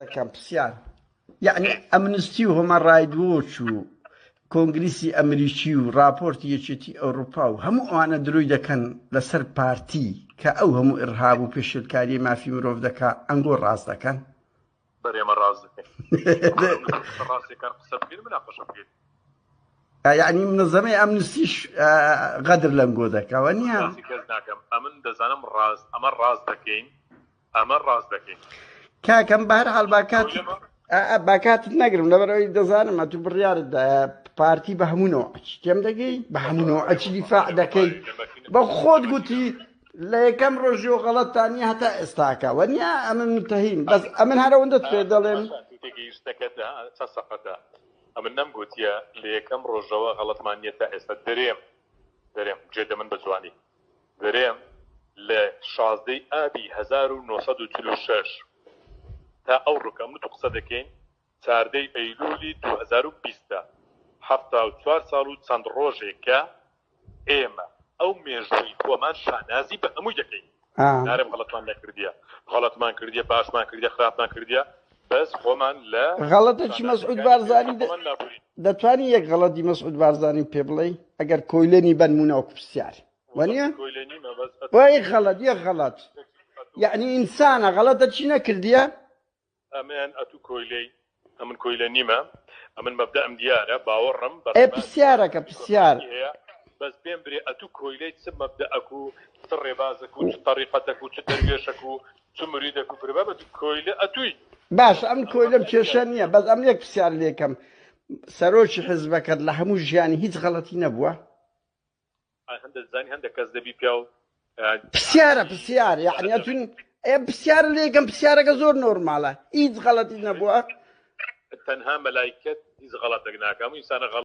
دەکەم پرسیار یعنی ئەمنستی و هۆمان ڕایت وۆچ و کۆنگریسی ئەمریکی و راپۆرتی یەکێتی ئەوروپا و هەموو ئەوانە درۆی دەکەن لەسەر پارتی کە ئەو هەموو ئرهاب و پێشێلکاری مافی مرۆڤ دەکا ئەنگۆ ڕاست دەکەن بەرێ ئێمە ڕاست دەکەین ڕاستەکان قسە بکەین مناقەشە بکەین یعنی منەزەمەی ئەمنستیش غەدر لەنگۆ دەکەوە نییە کەس ناکەم ئەمن دەزانم ڕاست ئەمە ڕاست دەکەین ئەمە ڕاست دەکەین. کاکەم بەهەر حاڵ با کات با کاتت نەگرم لەبەرئەوەی دەزانم ئەتوو بڕیارت دایە پارتی بە هەموو نەوعەکی تێم دەگەی بە هەموو نەوعەکی دیفاع دەکەی بە خۆت گوتی لە یەکەم ڕۆژی و غەڵەتتان نییە هەتا ئێستاکە وە نییە ئەمن متەهیم بەس ئەمن هەر ئەوەندەت پێ دەڵێم تێگەیشتەکەت چەند سەقەتە ئەمن نەمگوتیە لە یەکەم ڕۆژەوە غەڵەتمان نییە تا ئێستا دەرێم دەرێم گوێ دەمن بە جوانی دەرێم لە 16 ی ئابی 1946 تا ئەوڕۆ کە ئەمن و تۆ قسە دەکەین 14 ی ئەیلولی 2020 ە 74 ساڵ و چەند ڕۆژێکە ئێمە ئەو مێژووەی خۆمان شانازی بە هەمووی دەکەین نارێم غەڵەتمان نەکردیە غەڵەتمان کردیە باشمان کردیە خراپمان کردیە بەس خۆمان لە غەڵەتەکی مەسعود بارزانی دەتوانی یەک غەڵەتی مەسعود بارزانی پێ بڵێی ئەگەر کۆیلەنی بەنمونە وەکو پرسیار وەنیە وای غەڵەت یەک غەڵەت یعنی ئینسانە غەڵەتە چی نەکردیە ئەمەیان ئەتوو کۆیلەی ئەمن کۆیلە نیمە ئەمن مەبدەئم دیارە باوەڕم بە ئێ پرسیارەکە پرسیار هەیە بەس پێم برێ ئەتوو کۆیلەی چ مەبدەئەک و چ ڕێبازەک و چ تەریقەتەک و چ دەروێشەک و چ مریدەک و برێ بابە تو کۆیلە ئەتووی باش ئەم کۆیلەم کێشە نییە بەس ئەم یەک پرسیار لێکەم سەرۆکی حزبەکەت لە هەموو ژیانی هیچ غەڵەتی نەبووە هەندە زانی هەندە کەس دەبی پیاو پرسیارە پرسیار یعنی ئەتون ئێ پرسیار لێکەم پرسیارەکە زۆر نۆرمالە هیچ غەڵەتی نەبووە تەنها مەلایکەت هیچ غەڵەتێک ناکەم ئینسانە غەڵ.